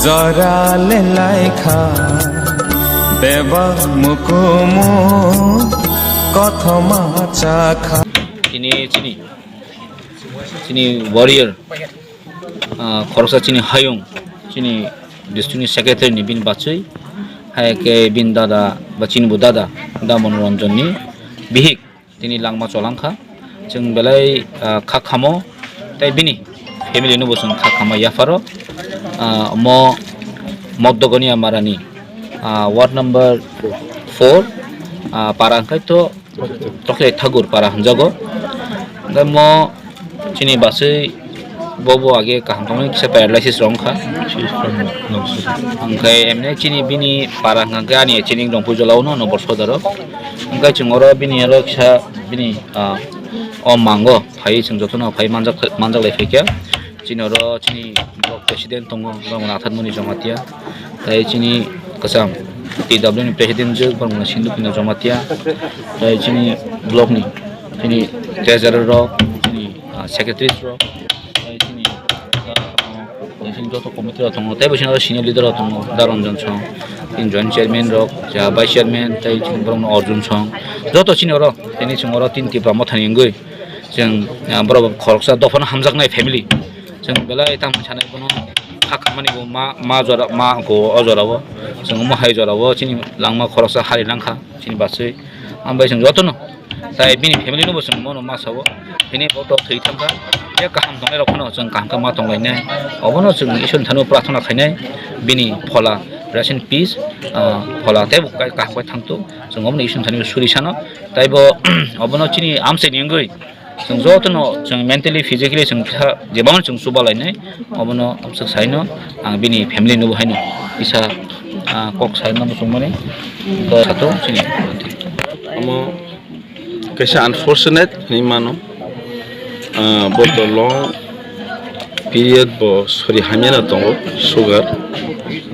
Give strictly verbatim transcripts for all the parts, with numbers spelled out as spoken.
Jora le laikha, bebak mukumu kothoma chakha. Chini, chini, chini warrior, ah, khoroksa chini hayung, chini district ni secretary ni bini bachwi, hai khe bini dada ba chini bo dada, da Manoranjan ni bihik. Tini langma cholangkha. Chwng belai, ah, kha khamo tei bini family no bo chwng kha khama yapharo. Ah, mo Mokdogonia Marani, ah, ward number four, ah, para hwnkhe to Tokle Thakur para hwnjago. Hwnkhe mo chini baswi Bo bo age kaham tongmani kisa paralysis rok wngkha. Hwnkhe emne chini bini para hwnkha khe ani chini rong pujolao no no borso daro. Hwnkhe chwng oro bini oro kisa bini, ah, o mango phai chwng jotono phai manjak manjak lai phaikha. Chini oro chini block president tongo, borok Nathan Muni Jamatia. Tai chini kwcham T W ni president je borok Sindhu Pinda Jamatia. Tai chini block ni chini treasurer rok, chini, ah, secretaries rok, tai chini, ah, chini joto committee rok tongo, tei bo chini oro senior leader rok tongo, Daranjan song, chini joint chairman rok, ja vice chairman, tei chini borok no Arjun song, joto chini oro, tini chwng oro tin Tipra mothani wngwi chwng, ah, borok khoroksa dophano hamjaknai family, chwng belai tamo sanai bono kha khamani bo ma, ma jora, ma go o jora o, chwng omo hai jora o chini langma khoroksa hari langkha chini baswi, ambai chwng jotono. Tai bini family no bo chwng bono ma sao. Bini bo tok thwi thangkha. Tei kaham tongnai rok phano chwng kaham khe ma tonglainai. Obono chwng Isor ni thani prarthana khainai. Bini phola rest in peace, ah, phola tei bo kaham khe thangthu. Chwng obono Isor ni thani suri sano. Tai bo obono chini amchai ni wngwi chwng jotono chwng mentally, physically chwng kha jebang chwng chuba lainai. Obono amswk saino ang bini family no bo haino kisa, ah, kok saino bo chwngmani. To sato chini. Omo Kaisa unfortunate hinwi mano. Ah, bo to long period bo sori hamya no tongo, sugar,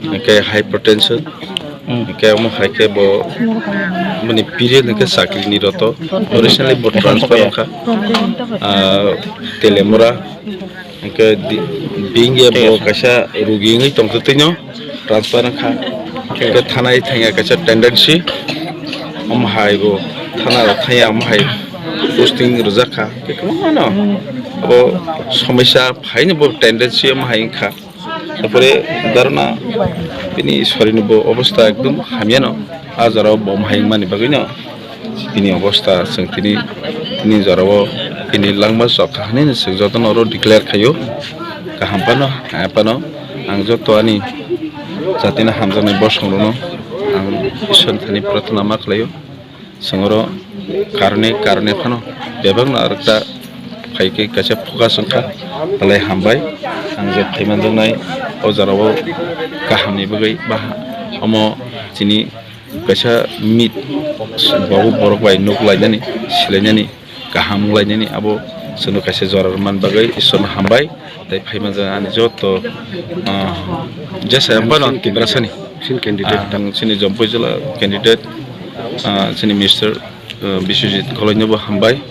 hwnkhe hypertension, hwnkhe omo hai khe bo bini period hwnkhe chakri ni roto, recently bo transfer wngkha, ah, Telemura. Hwnkhe di-, bini bo kaisa rugi wngwi tongtwtwino transfer wngkha. Hwnkhe thanai thangya kaisa tendency. Omo hai bo thana rok thangya, omo hai posting rwjak kha. Hwnkhe kwbangma no abo somosya phaino bo tendency omo hai wngkha. Tarpore dharna bini sorini bo obostha ekdom hamya no. A jora o bo omo hai wngmani bagwi no. Bini obostha chwng tini, tini jora o bini langma chokha hinwi chwng jotono oro declare khaio. Kaham phano, hamya phano ang joto ani jatino hamjaknai bosong rokno ang Isor ni thani prarthana ma khlaio. Chwng oro karne, karne phano bebak no arokta phai khe kaisa focus wngkha, belai hambai. Ang je phai manjaknai o jora o kaham ni bagwi ba omo chini Kaisa meet, bo borok bai nuk lainani, silainani, kaham wng lainani, abo chwngno kaisa jora rwmani bagwi Iswrno hambai. Tei phai manjak ani joto, ah, jesa phano Tiprasani, sin candidate, ah, tang chini Jampui jila candidate, ah, chini Mister, ah, Biswajit Kholoinobo hambai.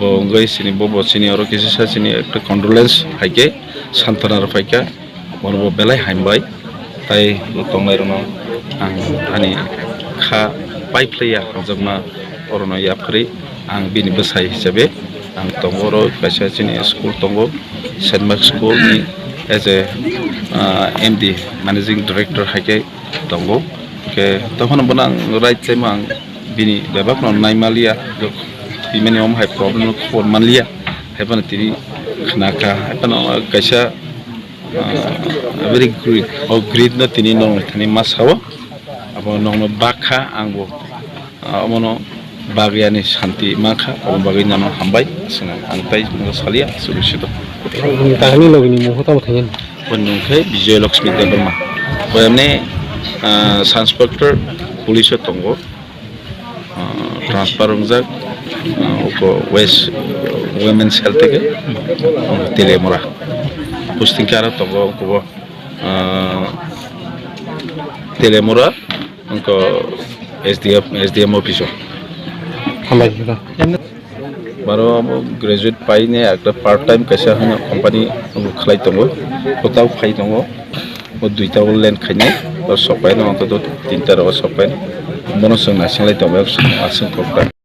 Bo wngwi chini bobo chini oro kisa sa chini ekta condolence hai khe santona rw phaikha. Bono bo belai hambai, tai bo tongnairokno ang ani kha pai phlaiya hamjakma orono yapharwi ang bini bwsai hisabe ang tongo. Oro kaisa chini school tongo, Saint Mark School ni as a, ah, M D, Managing Director hai khe tongo. Hwnkhe tongphano bono ang right time ang bini bebakno nai manliya, twi mani omo hai problem no khobor manliya, hai phano tini khna kha, hai phano kaisa, ah, very greed, o greed no tini nokni thani ma sao, abo nokno bak kha, ang bo, ah, omono bagwi ani santi ma kha, omo bagwi nono hambai, chwng ang tai salia, chwng sito. Ang kahini logi ni mungkha tamo thangya ni? Bo nung khe Bijoy Lakshmi Debbarma. Bo emni, ah, Sub Inspector Police o tongo. Ah, transfer wngjak, ah, uko West, ah, Women Cell theke, ah, Telemura. Posting khe aro tongo, uko bo, ah, Telemura, uko S D F, S D M office o. Hambai khe. Baro abo graduate paine ekta part time kaisa hwnwi company khlai tongo, kwtal phai tongo. O duita o len khainai, o sokpai no, ontoto tinta ro o sokpai. Bono chwng naising lai tongbai, aswk program.